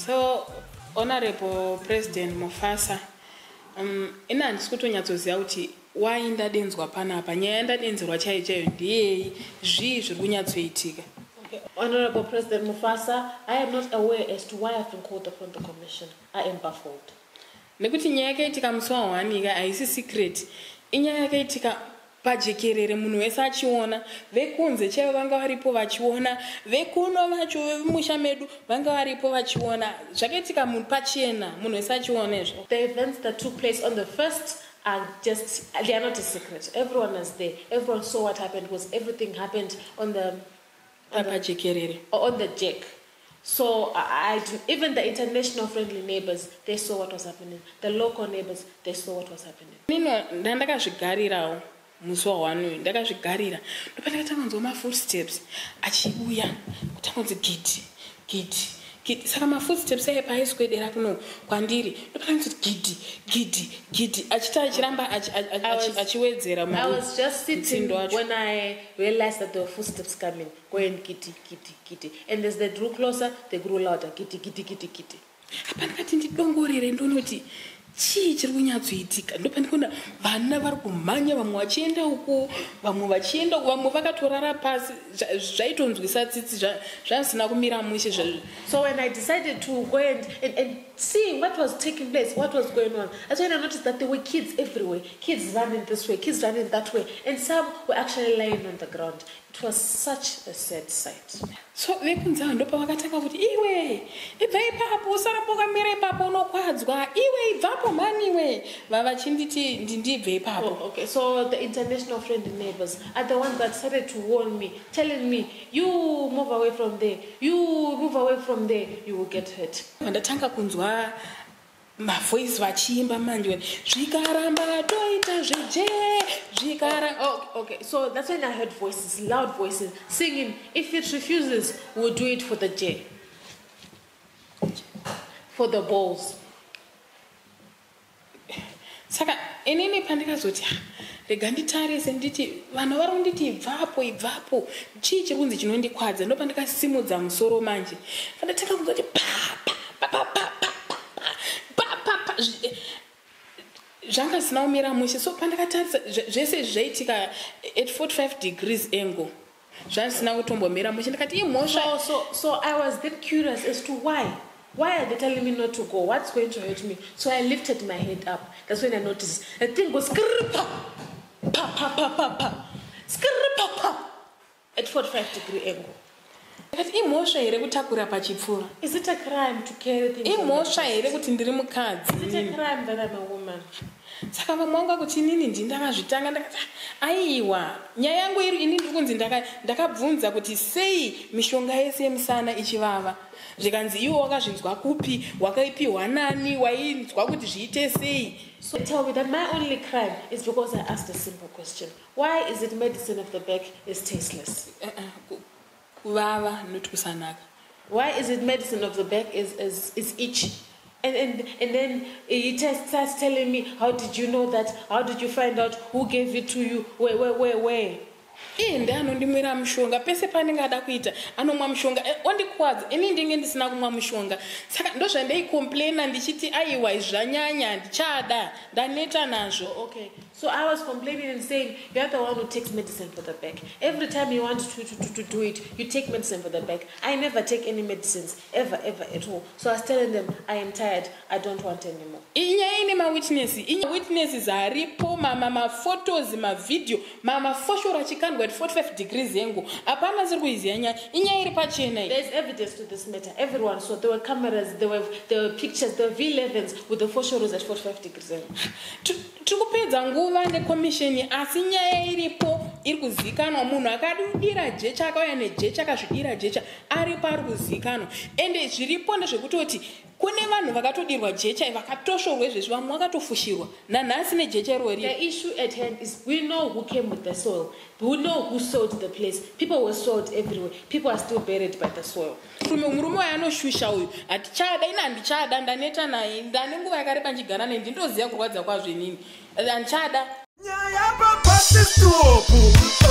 So, Honorable President Mufasa, ina handisi kutonyatsoziva kuti wai ndadenzwa panapa. Nyaya yandadenzerwa chaiyo chaiyo ndeyei? Zvii zviri kunyatsoitika? Okay. Honorable President Mufasa, I am not aware as to why I've been called upon the commission. I am baffled. Nekuti nyaya yakaitika musi wa1 ka haisi secret. Inyaya yakaitika pajekerere, munhu wese achiona. Vekunze chaivo vanga varipo vachiona, vekuno vacho vemusha medu vanga varipo vachiona. Zvakaitika pachena, munhu wese achiona izvo. The events that took place on the first are just, they are not a secret. Everyone was there. Everyone saw what happened because everything happened on the pajekerere. On the jack. So even the international friendly neighbors, they saw what was happening. The local neighbors, they saw what was happening. Nino ndandakazvigarirawo musi wa1 uyu, ndakazvigarira, ndopandakatanga kunzwa mafootsteps achiuya, kutanga kunzi gidi gidi gidi. Saka mafootsteps aya paaiswedera kuno kwandiri, ndopandanga kuti gidi gidi gidi, achita achiramba achiwedzera. I was just sitting when I realized that there were footsteps coming, going gidi gidi gidi, and as they drew closer, they grew louder, gidi gidi gidi gidi. Hapandakati ndidongorere, ndonoti chii chiri kunyatsoitika, ndopandikuona vana vari kumhanya, vamwe vachienda uko, vamwe vachienda uko, vamwe vakatorara pasi. Zvaitonzwisa tsitsi, zvasina kumira mushe. So when I decided to go and see what was taking place, what was going on, that's when I noticed that there were kids everywhere, kids running this way, kids running that way, and some were actually lying on the ground. It was such a sad sight. So vekunze ava ndopavakatanga kuti, "Iwe, ibva ipapo, usaramba ukamira ipapo, unokwadzwa iwe, ibvapo mhani iwe." Vavachinditi ndibve ipapo. Oh, okay. So the international friendly neighbors are the ones that started to warn me, telling me, "You move away from there, you move away from there, you will get hurt." Ndatanga kunzwa mavoice vachiimba manje, "Zvikaramba toita zveje, zvikara." Oh, okay. So that's when I heard voices, loud voices, singing, "If it refuses, we'll do it for the J. For the balls." Saka inini pandikazoti, "Ah, rega nditarise," nditi vanhu vari kunditi ibvapo, ibvapo, chii chiri kunzi chinondikwadza? Ndo pandikasimudza musoro manje, pandatanga kunzwa kuti pa pa pa pa pa pa pa pa pa pa. Zvanga zvisina kumira mushe. So pandakatarisa, zvese izvi zvaitika at 45 degrees angle, zvazvisina kutombomira mushe. Ndikati imhosva. So I was then curious as to why. Why are they telling me not to go? What's going to hurt me? So I lifted my head up. That's when I noticed the thing was skrrr, pa, pa, pa, pa, pa, pa, skrrr, pa, pa, at 45 degree angle. Ndikati imhosva here kutakura pachipfuva? Is it a crime to carry things on my Imhosva chest? Here kuti ndiri mukadzi? Is it a crime that I'm a woman? Saka vamwe vanga kuti inini ndini ndakazvitanga. Ndakati, "Ah, aiwa, nyaya yangu iri ini ndiri kunzi ndakabvunza kuti sei mishonga yese yemusana ichivava." Zvikanzi, "Iwe wakazvinzwa kupi? Wakaipiwa nani? Wainzwa kuti zviite sei?" So they tell me that my only crime is because I asked a simple question. Why is it medicine of the back is tasteless? Kuvava, not kusanaka. Why is it medicine of the back is itchy? And then he just starts telling me, "How did you know that? How did you find out? Who gave it to you? Where, where, where, where?" Iye ndianondimwira mushonga pese paanenge ada kuita, anomwa mushonga. Ondikwadza. Ini ndinge ndisina kumwa mushonga. Saka ndozvandaicomplaina ndichiti, aiwa, izvi zvanyanya, handichada, ndaneta nazvo. Okay. So I was complaining and saying, "You're the one who takes medicine for the back. Every time you want to do it, you take medicine for the back. I never take any medicines, ever, ever at all." So I was telling them, "I am tired. I don't want anymore." Inyaya ine mawitness, witnesses aripo, maphotos, mavhidhiyo, mafoshoro achikandwa at 45 degrees angle. Hapana ziri kuiziva nyaya, inyaya iri pachena iyi. There's evidence to this matter. Everyone saw. There were cameras, there were pictures, there were V11s with the foshoros at 45 degrees angle. Tiri kupedza nguva nekomisheni, asi nyaya iripo, iri kuzikanwa. Munhu akadira jecha, akauya nejecha, akazvidira jecha, aripo, ari kuzikanwa. Ende zviripo ndezvekutoti kune vanhu vakatodirwa jecha, vakatosvorwa izvezvi, vamwe vakatofushirwa nanhasi nejecha irori. The issue at hand is we know who came with the soil. We know who sold the place. People were sold everywhere. People are still buried by the soil. Murume uyu anoshusha uyu, hatichada. Ini handichada, ndaneta naye, ndane nguva yakareba ndichigara naye, ndindoziva kurwadza kwazvo inini, handichada. Nyaya pabus stop.